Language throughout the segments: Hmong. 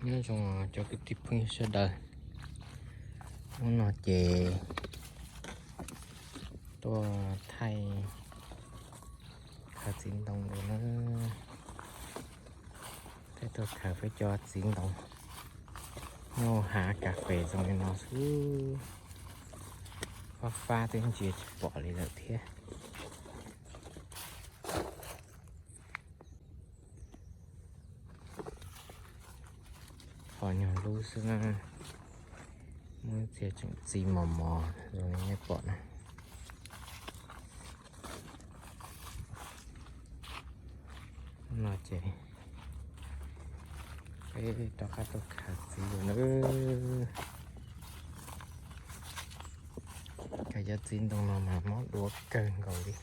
Nyob zoo cov kwv tij phooj ywg sawv daws, hnub no ces tuaj thaij khaws txiv ntoo dua na. Thaij tuaj khaws peb cov txiv ntoo nyob hav kas fes zoo li no xwb. Fab fab twb ntsia tsis pom li lawm thiab. Qhov nyuag lub xwb na, muab txiav tseem txiv mos mos zoo li nej pom na. No ces peb rov qab tuaj khaws txiv lawm na. Khaws cov txiv ntoo no mas mob duav kawg nkaus li.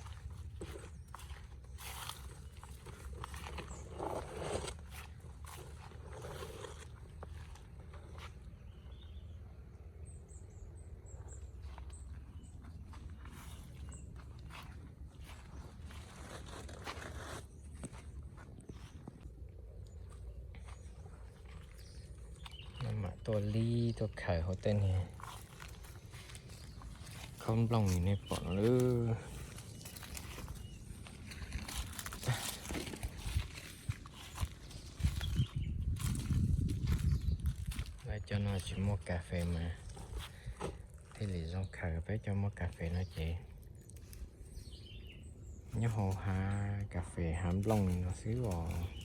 Mam tuaj lib tuaj khaws hauv tej niag khaub nplooj li nej pom no lawm. Lawv cov no tsis muaj kas fes mas thiaj li zoo khaws, peb cov muaj kas fes no ces nyob hauv hav kas fes hav nplooj li no xwb os.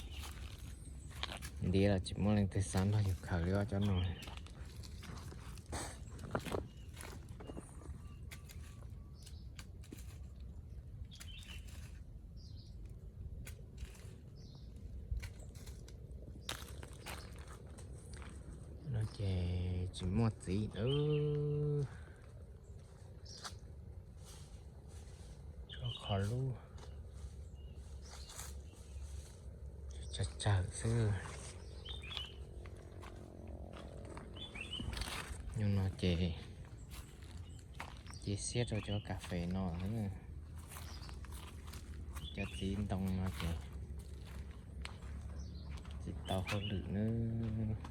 Ntiav los tsis muaj leej twg xav nrog yus khaws li os cov no. No ces tsis muaj txiv lawm. Tshuav qhov lub tsawg tsawg xwb. Yog no ces cia siab rau cov kas fes no xwb. Cov txiv ntoo no ces tsis tau hauj lwm nawb.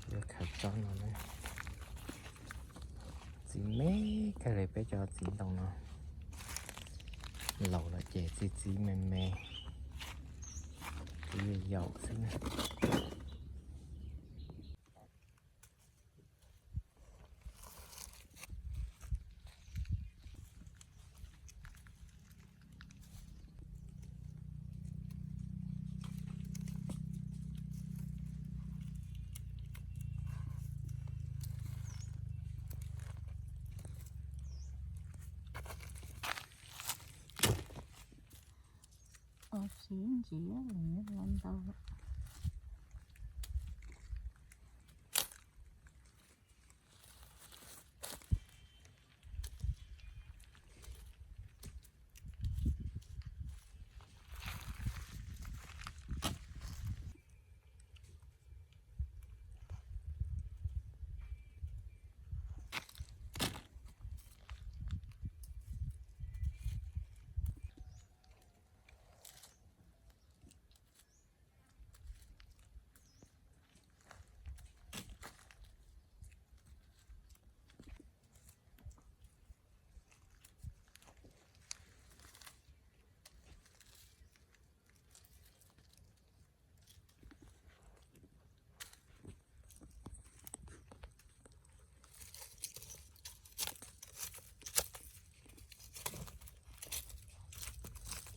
Yuav khaws tsob no na. Txiv me kawg li peb cov txiv ntoo no. Laus lawm ces txiv txiv me me, txiv yaus xwb na. Ua siv ntsis los ntau.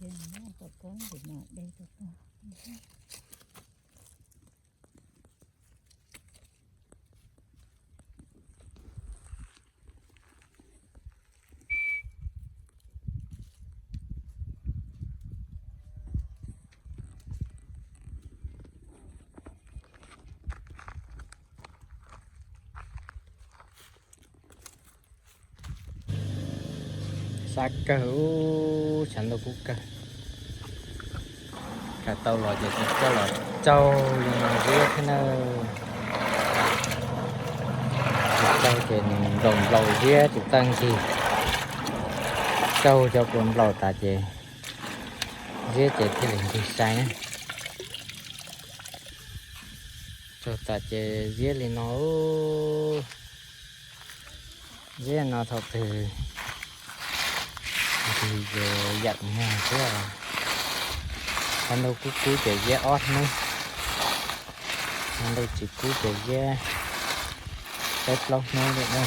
Ces muab tus koob ntawm no de rau koj. Sab kawg, tshav ntuj kub kawg. Thaum tau los ces tseem coj los tsaug li no ziab thiab na. Tsaug ces nws nplaum nplaum ziab tsis txawj ncig. Tsaug cov puas nplaum tas ces ziab ces thiaj li ncig sai na. Tsaug tas ces ziab li no. Ziab no thaum twg ncig ces yam nyag thiab. Thaum ntuj kub kub ces ziab ob hnub, thaum ntuj tsis kub ces ziab peb plaub hnub li na.